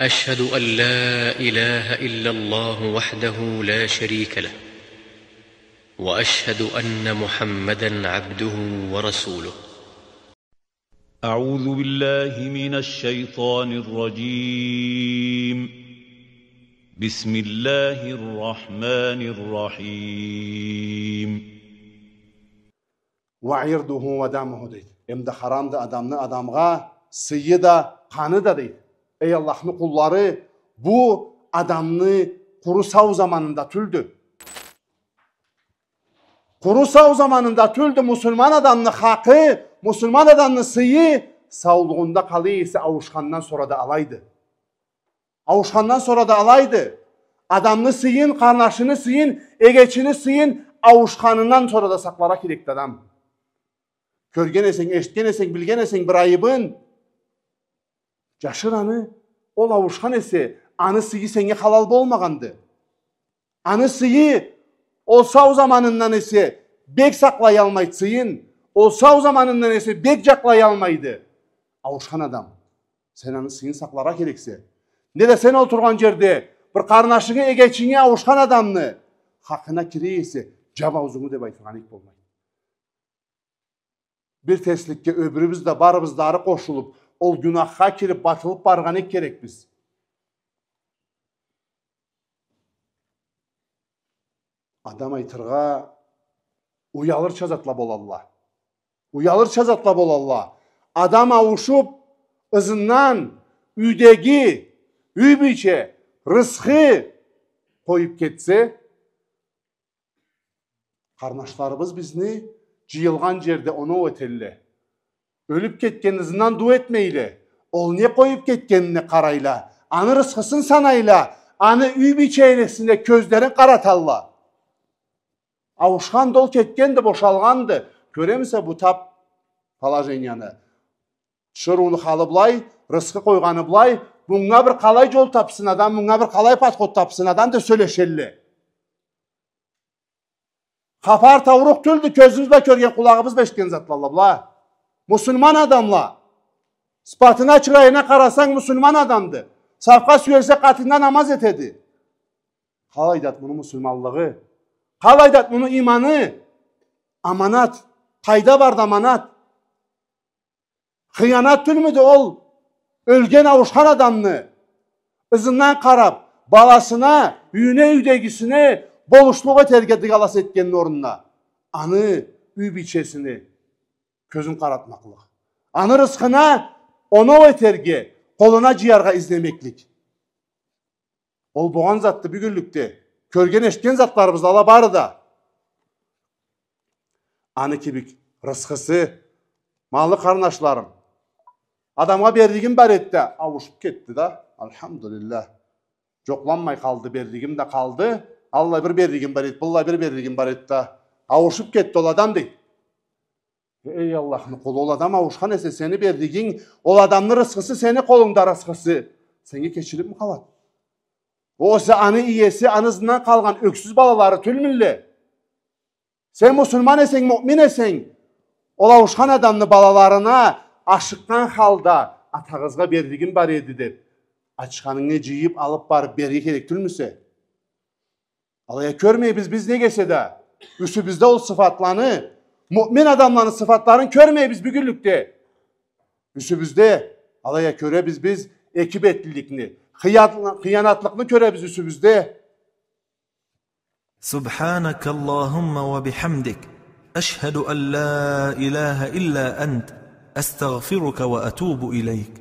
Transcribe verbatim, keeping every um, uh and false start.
أشهد أن لا إله إلا الله وحده لا شريك له، وأشهد أن محمدا عبده ورسوله. أعوذ بالله من الشيطان الرجيم. بسم الله الرحمن الرحيم. وعرضه ودمه, дейди. Эм да харамды адамны адамгъа сыйы да, къаны да, дейди. Эй Аллахны къуллары, бу адамны къуру сау заманында тюлдю. Къуру сау заманында тюлдю. Муслиман адамны хакъы, муслиман адамны сыйы саулугъунда къала эсе, ауушхандан сора да алайды. Ауушхандан сора да алайды. Адамны сыйын, къарнашыны сыйын, эгечини сыйын ауушханындан сора да сакъларгъа керекди адам. Кёрген эсенг, эшитген эсенг, билген эсенг бир айыбын, джашыр аны. Ол ауушхан эсе, аны сыйы сеннге халал болмагъанды. Аны сыйы, ол сау заманындан эсе бек сакълаялмайды сыйын, ол сау заманындан эсе бек джакълаялмайды ауушхан адам. Сен аны сыйын сакъларгъа керексе. Неда сен олтургъан джерде бир къарнашынгы, эгечинги ауушхан адамны хакъына кире эсе, джаб аузунгу деб айтыргъа нек болмайды. Бир терсликге ёбюрюбюз да, барыбыз да ары къошулуб, ол гюнахха кириб, батылыб баргъа нек керекбиз? Адам айтыргъа, уялырча затла болалла. Уялырча затла болалла. Адам ауушуб, ызындан юйдеги юй бийче, рысхы къоюб кетсе, къарнашларыбыз бизни джыйылгъан джерде оноу этелле. Ёлюб кетген ызындан дууа этмейле. Ол не къоюб кетгенине къарайла. Аны рысхысын санайла. Аны юй бийчелесине кёзлерин къараталла. Ауушханды ол, кетгенди, бошалгъанды. Кёремисе бу таб положенияны? Тиширыуну халы былай, рысхы къойгъаны былай, мынга бир къалай джол табсын адам, мынга бир къалай подход табсын адам деб сёлешелле. Хапар таурукъ тюлдю, кёзюбюз бла кёрген, къулагъыбыз бла эшитген затлалла была. Муслиман адамла. Сыфатына, чырайына къарасанг, муслиман адамды. Сафха сюелсе, къатында намаз этеди. Къалайдады муну муслиманлыгъы? Къалайдады муну иманы? Аманат. Къайда барды аманат? Хыянат тюлмюдю ол ёлген, ауушхан адамны ызындан къараб, баласына, юйюне, юйдегисине болушлукъ этерге дыгалас этгенни орнуна, аны юй бийчесине кёзюн къаратмакълыкъ, аны рысхына оноу этерге, къолуна джыяргъа излемеклик. Ол болгъан затды бюгюнлюкде. Кёрген, эшитген затларыбыз ала бары да. Аны кибик рысхысы, малы, къарнашларым. Адамгъа берлигим бар эди да, ауушуб кетди да. Альхамдулиллях. Джокъланмай къалды, берлигим да къалды. Аллай бир берлигим бар эди, быллай бир берлигим бар эди да. Ауушуб кетди ол адам, дейди. Эй Аллахны къулу, ол адам ауушхан эсе, сени берлигинг, ол адамны рысхысы, сени къолунгда рысхысы, сеннге кечилибми къалады? Огъесе аны иеси, аны ызындан къалгъан ёксюз балалары тюлмюлле? Сен муслиман эсенг, муъмин эсенг, ол ауушхан адамны балаларына ашыкъгъан халда, атагъызгъа берлигим бар эди деб, ачханынгы джыйыб алыб барыб берирге керек тюлмюсе? Алай а кёрмейбиз биз, неге эсе да, юсюбюзде ол сыфатланы, муъмин адамланы сыфатларын кёрмейбиз бюгюнлюкде. Юсюбюзде, алай а кёребиз биз эки бетлиликни, хыян-, хыянатлыкъны кёребиз юсюбюзде. سبحانك اللهم وبحمدك، أشهد أن لا إله إلا أنت، أستغفرك وأتوب إليك.